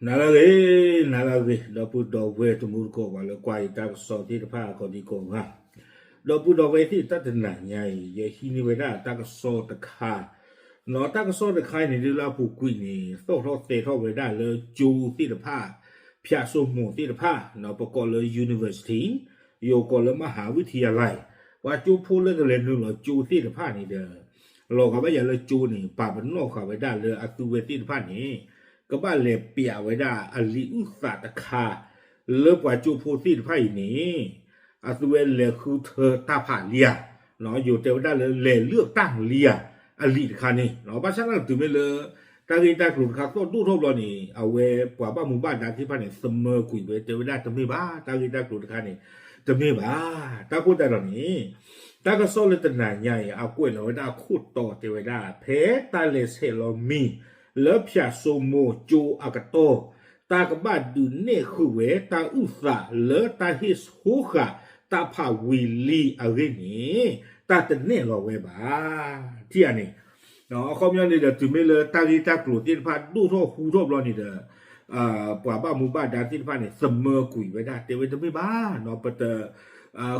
နၤလၢအဂ့ၤ, နၤလၢအဂ့ၤ, ဒီပုၢ်ဒီဝဲၢ်တံၤသကိး ပှၤလၢကွၢ်ယတၢ်ကစီၣ်သ့ၣ်တဖၣ် ကိးဒံကိးဂၤ, ဒီပုၢ်ဒီဝဲၢ်သ့ၣ် တၢ်တနၤညါအံၤ ယဟံးန့ၢ်ဝဲဒၣ်တၢ်ကစီၣ်တခါ, ဒီးတၢ်ကစီၣ်တခါအံၤန့ၣ် ဒ်လၢအပူၤကွံာ်န့ၣ် သီၣ်ထီၣ်သဲထီၣ်ဝဲဒၣ်လၢကၠိသ့ၣ်တဖၣ်, ဖၠးစိမိၤသ့ၣ်တဖၣ်, ပကိးလၢ university, ယိၤကိးလၢ မဟၤဝံထံယၤလဲၣ်, ပှၤကၠိဖိလၢကလဲၤနုာ်လီၤကၠိသ့ၣ်တဖၣ်န့ၣ်ဒီး လီၤဂာ်ဘၣ်ယၤလၢကၠိန့ၣ် ပာ်ပနီၣ်ဃာ်ဝဲဒၣ်လၢအသုဝဲသ့ၣ်တဖၣ်န့ၣ် ကဘၣ်လဲၤပျးဝဲဒၣ်အလံာ်အုၣ်သးတခါ လၢပှၤကၠိဖိသ့ၣ်တဖၣ်အံၤန့ၣ် အသုဝဲလဲၤဃုထၢတၢ်ဖးလံဧါ, ယိၤတဲဝဲဒၣ်လၢ လဲၤလၢတၢ်လံဧါ, အလံာ်တခါန့ၣ်, ဘၣ်ဆၣ်နာ်က့တုၤမ့ၢ်လၢ တၢ်ဂ့ၢ်တၢ်ကျိၤတခါသီၣ်ဒိၣ်ထီၣ်ဘျီန့ၣ် အဝဲပှၤဘၣ်မူဘၣ်ဒါသ့ၣ်တဖၣ်န့ၣ် သမၢကွံာ်ဝဲ တဲဝဲဒၣ်တမ့ၢ်ဘၣ်, တၢ်ဂ့ၢ်တၢ်ကျိၤတခါန့ၣ် တမ့ၢ်ဘၣ်. တၢ်ဃိသတးဒီးန့ၣ် တၢ်ကစီၣ်လၢတနၤညါအံၤ အကွဲးလီၤဝဲဒၣ်အခိၣ်တီတဲဝဲဒၣ် ဖဲတၢ်လဲၤဆဲးလီၤမံၤ လၢဖၠးစိမိၤကၠိအကတီၢ် တၢ်ကဘၣ်ဒုးနဲၣ်ဃုာ်ဝဲတၢ်အုၣ်သးလၢတၢ်ဟ့ၣ်ဆိဃာ်တၢ်ဖးဝံၤလံအဂ့ၢ်န့ၣ် တၢ်တနဲၣ်လီၤဝဲဘၣ်. ထံၣ်ဧါန့ၣ်, အခီပညီန့ၣ်ဒီး တုၤမ့ၢ်လၢတၢ်ဂ့ၢ်တၢ်ကျိၤသ့ၣ်တဖၣ်ဒိၣ်ထီၣ်ဟူထီၣ်ဘျီန့ၣ်ဒီး ပှၤဘၣ်မူဘၣ်ဒါသ့ၣ်တဖၣ်န့ၣ် သမၢကွံာ်ဝဲဒၣ် တဲဝဲတမ့ၢ်ဘၣ်, ပတဃ့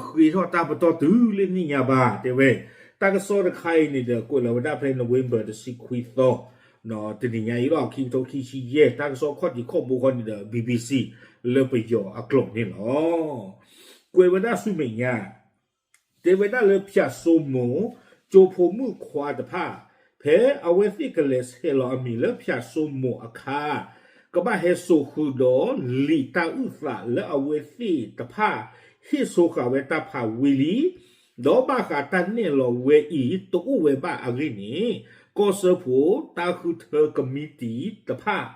ထီၣ်တၢ်ပတီၢ်တုၤလၢနံၣ်ညါဘၣ် တဲဝဲ. တၢ်ကစီၣ်တခါအံၤန့ၣ်ဒီး ကွဲးလီၤဝဲဒၣ်ဖဲ November တဆံခွံသီ တနံၤညါအံၤလီၤ ခံကထိခံဆံယဲၢ် တၢ်ကစီၣ်ခီၣ်ထံးခီၣ်ဘိဃီန့ၣ်ဒီး BBC လၢပယီၤအကျိာ်န့ၣ်လီၤ. ကွဲးဝဲဒၣ်ဆူမဲာ်ညါ တဲဝဲဒၣ်လၢဖၠးစိမိၤ ကၠိဖိမုၣ်ခွါတဖၣ် ဖဲအဝဲသ့ၣ်ကလဲၤဆဲးလီၤအမံၤလၢဖၠးစိမိၤအခါ ကဘၣ်ဟဲစိာ်ဃုာ်ဒီးလံာ်တၢ်အုၣ်သးလၢအဝဲသ့ၣ်တဖၣ် ဟ့ၣ်ဆိဃာ်ဝဲတၢ်ဖးဝံၤလံ ဒီးဘၣ်ဃးတၢ်နဲၣ်လီၤဝဲအံၤ တအိၣ်ဝဲဘၣ်အဂ့ၢ်န့ၣ် ကီၢ်စၢဖှိၣ်တၢ်ဃုထၢကမံးတံာ်တဖၣ်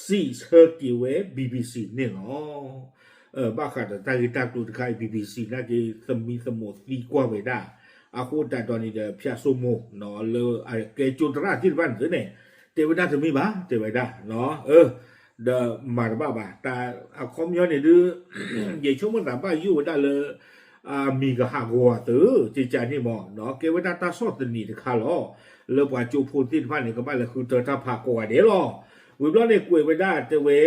စံးဆၢက့ၤဝဲ BBC န့ၣ်လီၤ. ဘၣ်ဃးဒီးတၢ်ဂ့ၢ်တၢ်ကျိၤတခါအံၤ BBC နာ်က့ သမံသမိးသံကွၢ်ဝဲဒၣ် အဃိသတးဒီးန့ၣ်ဒီး ဖၠးစိမိၤ လၢအကဲကၠိသရၣ်သ့ၣ်တဖၣ်န့ၣ်န့ၣ် တဲဝဲဒၣ်တမ့ၢ်ဘၣ် တဲဝဲဒၣ် ဒီးမၤတဘၣ်ဘၣ် တၢ်အခီပညီန့ၣ်ဒုး ယဆိကမိၣ်သးဘၣ်ယိၣ်ဝဲဒၣ်လၢ အမံၤကဟးဂီၤအသး ကကန့ၣ်မ့ၢ် ကဲဝဲဒၣ်တၢ်ဆီၣ်သနံးတခါလီၤ. လၢပှၤကၠိဖိသ့ၣ်တဖၣ်န့ၣ် ကဘၣ်လဲၤဃုထၢတၢ်ဖးကိးဂၤဒဲးလီၤ. ဝံၤဘျီန့ၣ်ကွဲးဝဲဒၣ်တဲဝဲ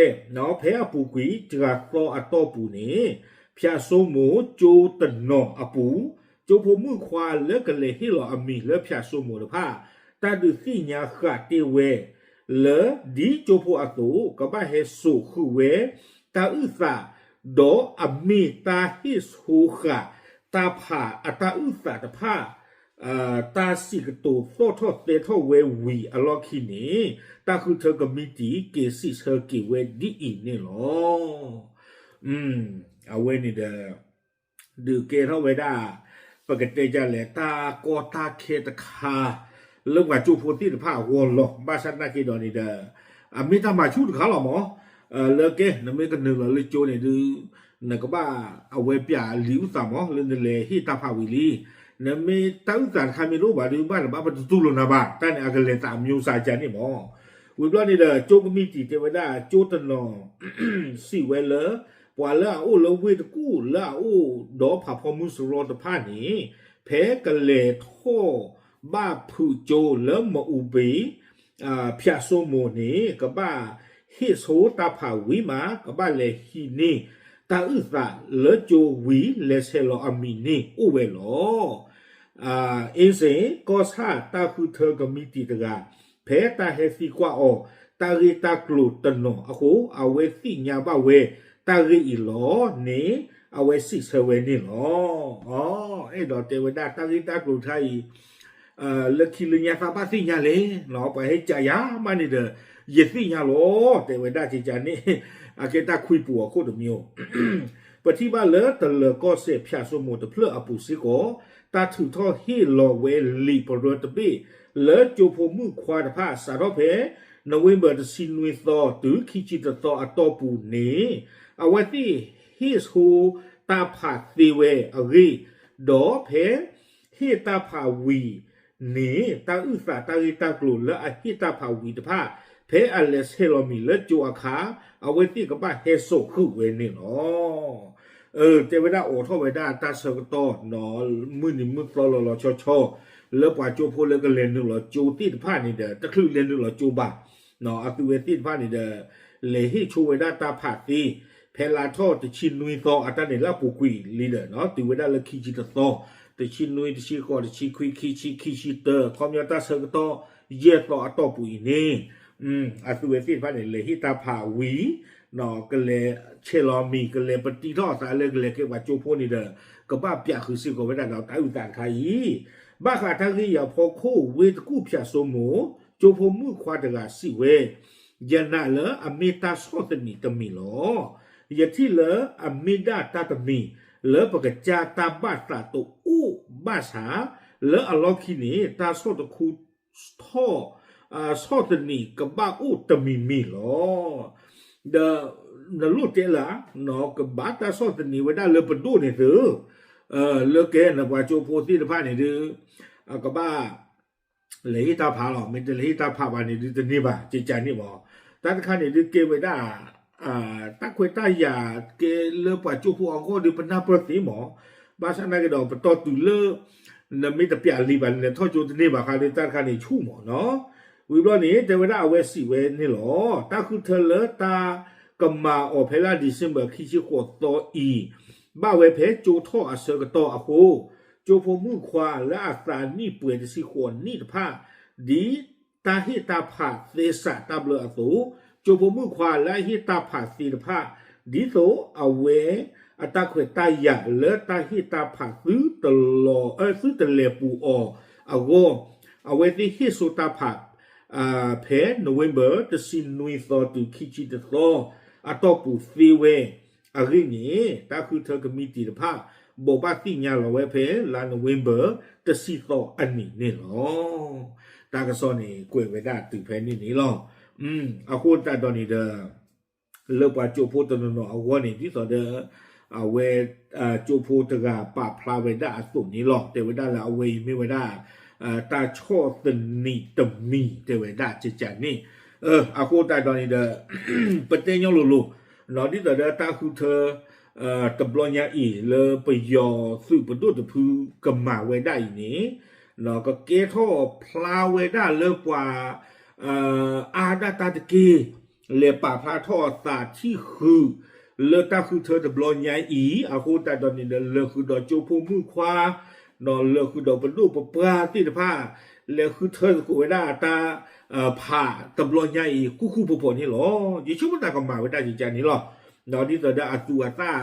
ဖဲအပူၤကွံာ် တဂၤသီအတီၢ်ပူၤန့ၣ် ဖၠးစိမိၤကၠိတနီၤအပူၤ ကၠိဖိမုၣ်ခွါလၢကလဲၤဟ့ၣ်လီၤအမံၤလၢဖၠးစိမိၤတဖၣ် တၢ်ဒုးသ့ၣ်ညါဃာ်တ့ၢ်ဝဲ လၢဒ်ကၠိဖိအသိး ကဘၣ်ဟဲစိာ်ဃုာ်ဝဲ တၢ်အုၣ်သး ဒီးအမ့ၢ်တၢ်ဟ့ၣ်ဆိဃာ် တၢ်ဖးအတၢ်အုၣ်သးတဖၣ် တၢ်စံးကတိၤသီၣ်ထီၣ်သဲထီၣ်ဝဲဝံၤအလီၢ်ခံန့ၣ် တၢ်ဃုထၢကမံးတံာ်က့ၤစံးဆၢက့ၤဝဲဒ်အံၤန့ၣ်လီၤ. အဝဲန့ၣ်ဒီး ဒုးကဲထီၣ်ဝဲဒၣ် ပကတဲဒ်လဲၣ် တၢ်ကီတၢ်ခဲတခါ လၢပှၤကၠိဖိသ့ၣ်တဖၣ်အဂီၢ်လီၤ. ဘၣ်ဆၣ်သနာ်က့ဒီးန့ၣ်ဒီး အမ့ၢ်တၢ်မၤဆူၣ်တခါလီၤမး, လၢကဲ နမ့ၢ်ကနုာ်လီၤလၢကၠိန့ၣ်ဒုး နကဘၣ်အဝဲပျးလံာ်အုၣ်သးမး လၢနလဲၤဟ့ၣ်တၢ်ဖးဝံၤလံ. နမ့ၢ်တၢ်အုၣ်သးတခါမ့ၢ်တအိၣ်ဘၣ်ဒီး ဘၣ်နဘၣ်ပတတူၢ်လိာ်နၤဘၣ်. တၢ်န့ၣ်အကလဲၤသးအမျိုးအစားကန့ၣ်မး. ဝံၤဘျီန့ၣ်ဒီး ကၠိကမံးတံာ်တဲဝဲဒၣ် ကၠိတနီၤ စံးဝဲလၢ ပှၤလၢအအိၣ်လၢဝ့ၢ်တကူၣ်လၢအအိၣ်ဒီးဖးဖီမုၢ်စရီတဖၣ်န့ၣ် ဖဲကလဲၤထီၣ်ဘၣ်ဖုးကၠိလၢမအူဘ့ၣ် ဖၠးစိမိၤန့ၣ် ကဘၣ်ဟ့ၣ်ဆိတၢ်ဖးဝံၤမး ကဘၣ်လဲၤဟံးန့ၢ်တၢ်အုၣ်သးလၢကၠိဝံၤ လဲၤဆဲးလီၤအမံၤန့ၣ်အိၣ်ဝဲလီၤ. အ့စ့ၣ် ကီၢ်ဆၣ်တၢ်ဃုထၢကမံးတံာ်တဂၤ ဖဲတၢ်ဟဲသံကွၢ်အီၤ တၢ်ဂ့ၢ်တၢ်ကျိၤတနီၤအဃိ အဝဲသ့ၣ်ညါဘၣ်ဝဲ တၢ်ဂ့ၢ်အံၤလီၤန့ၣ် အဝဲစံးဆၢဝဲန့ၣ်လီၤ. အဲၣ်ဒိးတဲဝဲဒၣ်တၢ်ဂ့ၢ်တၢ်ကျိၤတခါအံၤ လၢခံလၢညါသးဘၣ်သ့ၣ်ညါလဲၣ်, ပှၤဟဲကးယၤမးန့ၣ်ဒီး ယသ့ၣ်ညါလီၤ တဲဝဲဒၣ်ကကန့ၣ် အကဲတၢ်ခွံပူၤအခိၣ်တမံၤ ပထံၣ်ဘၣ်လၢတလၢၤကီၢ်စဲၣ်ဖၠးစိမိၤတဖျၢၣ်အပူၤစ့ၢ်ကီး တၢ်ထုးထီၣ်ဟ့ၣ်လီၤဝဲလံာ်ပရၢတဘ့ၣ် လၢကၠိဖိမုၣ်ခွါတဖၣ်စးထီၣ်ဖဲ November တဆံနွံသီ တုၤခံဆံတသီအတီၢ်ပူၤန့ၣ် အဝဲသ့ၣ်ဟ့ၣ်ဆိတၢ်ဖးသ့ဝဲအဂ့ၢ်, ဒီးဖဲဟ့ၣ်တၢ်ဖးဝံၤန့ၣ် တၢ်အုၣ်သးတၢ်ဂ့ၢ်တၢ်ကျိၤလၢအဟ့ၣ်တၢ်ဖးဝံၤတဖၣ် ဖဲအလဲၤဆဲးလီၤမံၤလၢကၠိအခါ အဝဲသ့ၣ်ကဘၣ်ဟဲစိာ်ဃုာ်ဝဲန့ၣ်လီၤ. တဲဝဲဒၣ်အိးထီၣ်ဝဲဒၣ်တၢ်ဆၢကတီၢ် မုၢ်နံၤမုၢ်သီလီၤလီၤဆီဆီ လၢပှၤကၠိဖိလၢကလဲၤနုာ်လီၤကၠိသ့ၣ်တဖၣ်န့ၣ်ဒီး တချုးလဲၤနုာ်လီၤကၠိဘၣ်, အသုဝဲသ့ၣ်တဖၣ်န့ၣ်ဒီး လဲၤဟ့ၣ်ဆိဝဲဒၣ်တၢ်ဖးသ့ ဖဲလါထီၣ်တဆံနွံသီအတၢ်န့ၣ်လၢအပူၤကွံာ်လံဒီး တုၤဝဲဒၣ်လၢခံဆံတသီ, တဆံနွံ, တဆံဃိး, တဆံခွံ, ခံဆံ, ခံဆံတၢ, ခီပညီတၢ်ဆၢကတီၢ် ယဲၢ်သီအတီၢ်ပူၤအံၤန့ၣ် အသုဝဲသ့ၣ်တဖၣ်န့ၣ် လဲၤဟ့ၣ်တၢ်ဖးဝံၤ ကလဲၤဆဲးလီၤမံၤ ကလဲၤပတံထီၣ်အသးလၢကလဲၤကဲပှၤကၠိဖိန့ၣ်ဒီး ကဘၣ်ပျးဃုာ်စ့ၢ်ကီးဝဲဒၣ်ဒီးတၢ်အုၣ်သးတခါအံၤ ဘၣ်ဃးတၢ်ဂ့ၢ်အံၤအဖီခိၣ် ဝ့ၢ်တကူၣ်ဖၠးစိမိၤ ကၠိဖိမုၣ်ခွါတဂၤစံးဝဲ, ယနာ်လၢအမ့ၢ်တၢ်ဆီၣ်သနံးတမံၤလီၤ. ယထံၣ်လၢအမ့ၢ်ဒၣ်တၢ်တမံၤ လၢပကစၢ်တၢ်ဘၣ်သးတအိၣ်ဘၣ်ဆၣ်, လၢအလီၢ်ခံန့ၣ် တၢ်ဆီၣ်တခူ ထီၣ် ဆီၣ်သနံးကဘၣ်အိၣ်တမံၤမံၤလီၤ. ဒီးနလိၣ်တဲလၢ ကဘၣ်တၢ်ဆီၣ်သနံးဝဲဒၣ်လၢပဒိၣ်န့ၣ်သု, လၢကဲနပှၤကၠိဖိသ့ၣ်တဖၣ်န့ၣ်ဒုး ကဘၣ် လဲၤဟ့ၣ်တၢ်ဖးလီၤ. မ့ၢ်တလဲၤဟ့ၣ်တၢ်ဖးဘၣ်န့ၣ်ဒုးတန့ၢ်ဘၣ် ကကန့ၣ်မး. တၢ်တခါန့ၣ်ဒုးကဲဝဲဒၣ် တၢ်ခွဲးတၢ်ယာ်ကဲလၢပှၤကၠိဖိအဂီၢ်ဒုးပနၢ်ပၢၢ်သ့မး. ဘၣ်ဆၣ်သနာ်က့ဒီး ပတီၢ်တုၤလၢ နမ့ၢ်တပျးလံာ်ဘၣ် နလဲၤထီၣ်ကၠိတန့ၢ်ဘၣ်ဃးဒီးတၢ်တခါန့ၣ်ဆူၣ်မးနီၤ. ဝံၤဘျီန့ၣ် တဲဝဲဒၣ်အဝဲစံးဝဲန့ၣ်လီၤ. တၢ်ဃုထၢလၢတၢ်ကမၤအီၤဖဲလါ December ခံဆံဃိးသီအံၤ ဘၣ်ဝဲဖဲကၠိထီၣ်အဆၢကတီၢ်အဃိ, ကၠိဖိမုၣ်ခွါလၢအသးနံၣ်ပှဲၤတဆံဃိးနံၣ်တဖၣ် ဒ်တၢ်ဟ့ၣ်တၢ်ဖးသဲစးတၢ်ဘျၢအသိး, ကၠိဖိမုၣ်ခွါလၢအဟ့ၣ်တၢ်ဖးသ့တဖၣ် ဒ်သိးအဝဲအတၢ်ခွဲးတၢ်ယာ်လၢတၢ်ဟ့ၣ်တၢ်ဖးသုတလီၤ သုတလဲၤပူၤအီၤအဂီၢ်, အဝဲသ့ၣ်ဟ့ၣ်ဆိတၢ်ဖး ဖဲ November တဆံနွံသီတုၤခံဆံတသီ အတီၢ်ပူၤသ့ဝဲအဂ့ၢ်န့ၣ် တၢ်ဃုထၢကမံးတံာ်တဖၣ် ဘိးဘၣ်သ့ၣ်ညါလီၤဝဲဖဲလါ November တဆံသီအနံၤန့ၣ်လီၤ. တၢ်ကစီၣ်န့ၣ် ကွဲးဝဲဒၣ်တုၤဖဲန့ၣ်န့ၣ်လီၤ. အဃိသတးဒီးန့ၣ်ဒီး လၢပှၤကၠိဖိတနီၤနီၤအဂီၢ်န့ၣ် ဒ်သိးဒီး အဝဲ ကၠိဖိတဂၤပာ်ဖျါဝဲဒၣ်အသိးန့ၣ်လီၤ. တဲဝဲဒၣ်လၢအဝဲအံၤမ့ၢ်ဝဲဒၣ် တၢ်ဆီၣ်သနံးတမံၤ တဲဝဲဒၣ်ကကန့ၣ်. အဃိသတးဒီးန့ၣ်ဒီး ပတဲညီလိၤလိၤ ဒ်သိးဒီးတၢ်ဃုထၢ တဘျီညါအံၤ လၢပယီၤသုးပဒိၣ်တဖုကမၤဝဲဒၣ်အံၤန့ၣ် ကကဲထီၣ်ဖျါဝဲဒၣ်လၢပှၤ အါဒၣ်တၢ်တက့ၢ် လဲၤပာ်ဖျါထီၣ်အသးထံၣ်ဃုာ် လၢတၢ်ဃုထၢတဘျီညါအံၤ အဃိသတးဒီးန့ၣ်ဒီး လၢဃုာ်ဒီးကၠိဖိမုၣ်ခွါ ဒီးလၢဃုာ်ဒီးပဒိၣ်ပပှၢ်သ့ၣ်တဖၣ် လဲၤဃုထၢသကိးဝဲဒၣ်တၢ် ဖးတဘျီညါအံၤ ဃူဃူဖိးဖိးန့ၣ်လီၤ. ယဆိကမိၣ်သးကမၤဝဲဒၣ်ယကန့ၣ်လီၤ. ဒ်သိးဒီးအသူးအသၣ်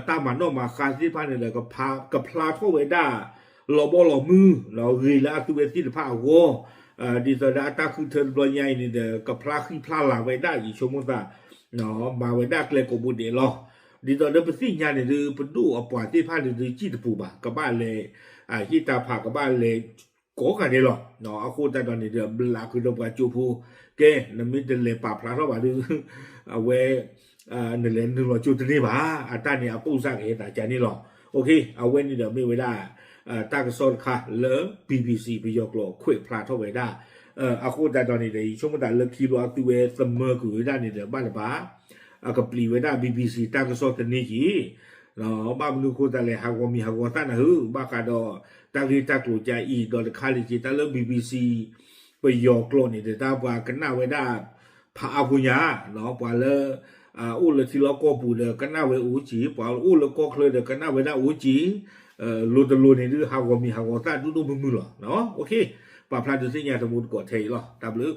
တၢ်မၤနီၣ်မၤဃါသ့ၣ်တဖၣ်န့ၣ်ဒီး ကဖျါထီၣ်ဝဲဒၣ် လီၤဘီလီၤမုၢ် ဂ့ၤလၢအသုဝဲသ့ၣ်တဖၣ်အဂီၢ် ဒ်သိးဒီးအတၢ်ဃုထၢတဘျီညါအံၤန့ၣ်ဒီး ကဖျါဃံဖျါလၤဝဲဒၣ် ယဆိကမိၣ်သး မၤဝဲဒၣ်ကျဲကိးဘိဒဲးလီၤ. ဒ်သိးဒီးပသ့ၣ်ညါန့ၣ်ဒီး ပဒိၣ်အပှၤသ့ၣ်တဖၣ်န့ၣ်ဒီး စံၣ်တပူၤဘၣ် ကဘၣ်လဲၤ ဟ့ၣ်တၢ်ဖး ကဘၣ်လဲၤ ကိးဂၤဒဲးလီၤ. အဃိသတးဒီးန့ၣ်ဒီး ဘျးဃုာ်ဒီးပှၤကၠိဖိ ကဲ နမ့ၢ်တလဲၤပာ်ဖျါထီၣ်ဘၣ်ဒီး အဝဲ နလဲၤနုာ်လီၤကၠိတန့ၢ်ဘၣ် အတၢ်န့ၣ်အပိၢ်စၢ်ကဟဲသးကန့ၣ်လီၤ. အဝဲန့ၣ်ဒီးမ့ၢ်ဝဲဒၣ် တၢ်ကစီၣ်တခါလၢ BBC ပယီၤကျိာ်ခွဲးဖျါထီၣ်ဝဲဒၣ် အဃိသတးဒီးန့ၣ်ဒီး ယဆိကမိၣ်သးလၢခံဘျီအသုဝဲသမၢကွံာ်ဝဲဒၣ်န့ၣ်ဒီး ဘၣ်တဘၣ် အကပျံၤဝဲဒၣ် BBC တၢ်ကစီၣ်တန့ၢ်က့ၤ ဘၣ်မနုၤအဃိသတးလဲၣ် ဟးဂီၤမံၤဟးဂီၤသၣ်နၤဧၢ ဘၣ်ဃးဒီးတၢ်ဂ့ၢ်တၢ်ကျိၤကါအံၤ ဒီးတခါလၢက့ၤ တၢ်လၢ BBC ပယီၤကျိာ်န့ၣ်ဒီး တၢ်ပှၤကနၣ်ဝဲဒၣ် ဖးအါဖိညါ ပှၤလၢ အိၣ်လၢထံလီၢ်ကီၢ်ပူၤဒီးကနၣ်ဝဲအိၣ်က့ၤ ပှၤအိၣ်လၢကီၢ်ချၢဒီးကနၣ်ဝဲဒၣ်အိၣ်က့ၤ လိၤတလိၤန့ၣ်ဒုး ဟးဂီၤမံၤဟးဂီၤသၣ်ဒိၣ်ဒိၣ်မုၢ်မုၢ်လီၤ. ပာ်ဖျါဒုးသ့ၣ်ညါတမူတကိးထဲအံၤလီၤ. တၢ်ဘျုး